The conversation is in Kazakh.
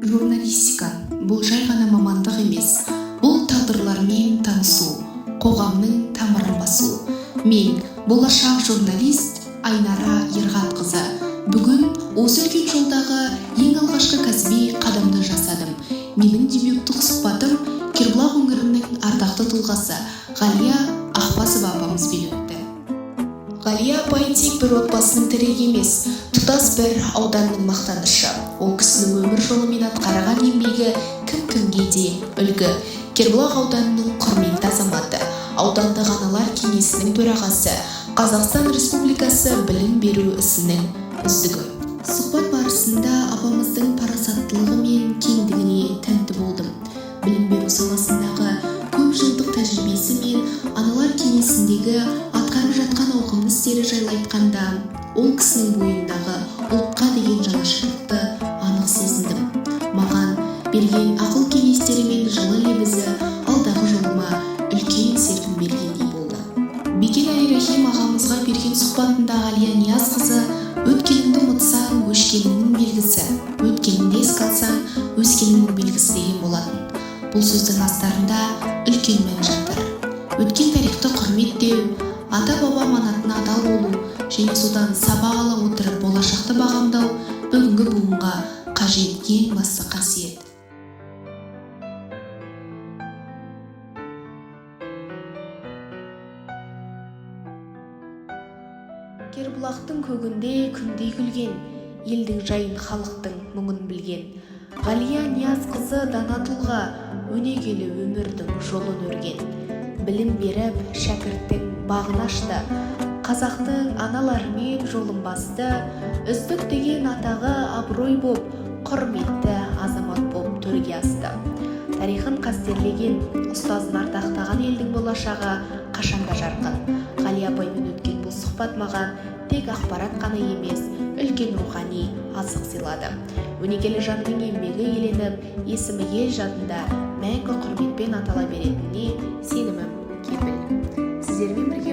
Журналистика – бұл жай ғана мамандық емес, бұл тағдырлармен танысу, қоғамның тамырын басу. Мен, болашақ журналист Айнара Ерғатқызы, бүгін осы үлкен жолдағы ең алғашқы кәсіби қадамды жасадым. Менің дебюттік сұхбатым Кербұлақ өңірінің ардақты тұлғасы Ғалия Ақбасова апамызбен өтті. Ғалия апай тек бір отбасының тірегі емес, тұтас бір ауданның мақтанышы. Ол кісінің өмір жолы мен атқарған еңбегі кім кімге де үлгі. Кербұлақ ауданының құрметті азаматы, аудандық аналар кеңесінің төрағасы, Қазақстан Республикасы білім беру ісінің үздігі. Сұхбат барысында апамыздың парасаттылығы мен кеңдігіне тәнті болдым. Білім беру саласындағы көп жылдық тәжірибесі мен аналар кеңесіндегі атқарып жатқан ауқымды істері жайлы айтқанда, ол кісінің бойындағы ұлтқа деген жанашырлықты анық сезіндім. Маған берген ақыл кеңестері мен жылы лебізі алдағы жолыма үлкен серпін бергендей болды. Бекен Әлирахим ағамызға берген сұхбатында Ғалия Ниязқызы: «Өткеніңді ұмытсаң, өшкеніңнің белгісі, өткеніңді еске алсаң, өскеніңнің белгісі», – деген болатын. Бұл сөздің астарында үлкен мән жатыр. Өткен тарихты құрметтеу, ата баба аманатына адал болу және содан сабақ ала отырып болашақты бағамдау – бүгінгі буынға қажет ең басты қасиет. Кербұлақтың көгінде күндей күлген, елдің жайын, халықтың мұңын білген Ғалия Ниязқызы – дана тұлға, өнегелі өмірдің жолын өрген. Білім беріп, шәкірттің бағын ашты, қазақтың аналарымен жолын басты. Үздік деген атағы абырой боп, құрметті азамат боп төрге асты. Тарихын қастерлеген, ұстазын ардақтаған елдің болашағы қашанда жарқын. Ғалия апаймен өткен бұл сұхбат маған тек ақпарат қана емес, үлкен рухани азық сыйлады. Өнегелі жанның еңбегі еленіп, есімі ел жадында мәңгі құрметпен атала беретініне сенімім кепіл. Сіздермен бірге